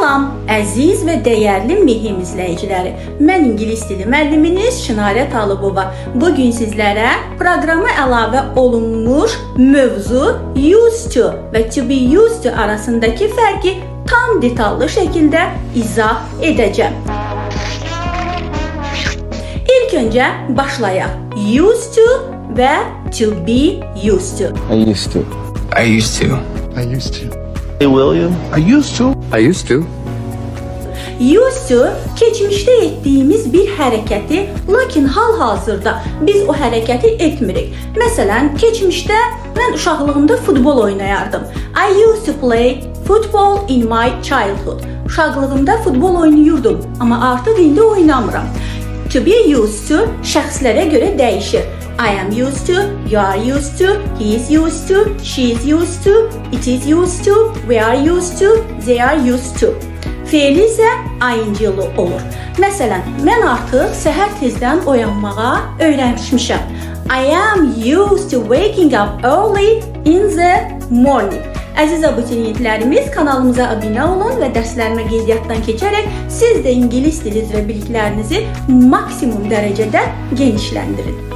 Salam, əziz və dəyərli Mehim izləyiciləri. Mən ingilis dili müəlliminiz Çinarə Talıbova. Bu gün sizlərə proqrama əlavə olunmuş mövzu used to və to be used to arasındakı fərqi tam detallı şəkildə izah edəcəm. İlk öncə başlayaq. Used to və to be used to. I used to. I used to. I used to. Hey, William. I used to. I used to. Used to keçmişdə etdiyimiz bir hərəkəti, lakin hal-hazırda biz o hərəkəti etmirik. Məsələn, keçmişdə mən uşaqlığımda futbol oynayardım. I used to play football in my childhood. Uşaqlığımda futbol oynayırdım, amma artıq indi oynamıram. To be used to şəxslərə görə dəyişir. I am used to, you are used to, he is used to, she is used to, it is used to, we are used to, they are used to. Feili isə ing olur. Məsələn, mən artıq səhər tezdən oyanmağa öyrəşmişəm. I am used to waking up early in the morning. Əziz abituriyentlərimiz, kanalımıza abunə olun və dərslərimə qeydiyyatdan keçərək siz də ingilis dili üzrə biliklərinizi maksimum dərəcədə genişləndirin.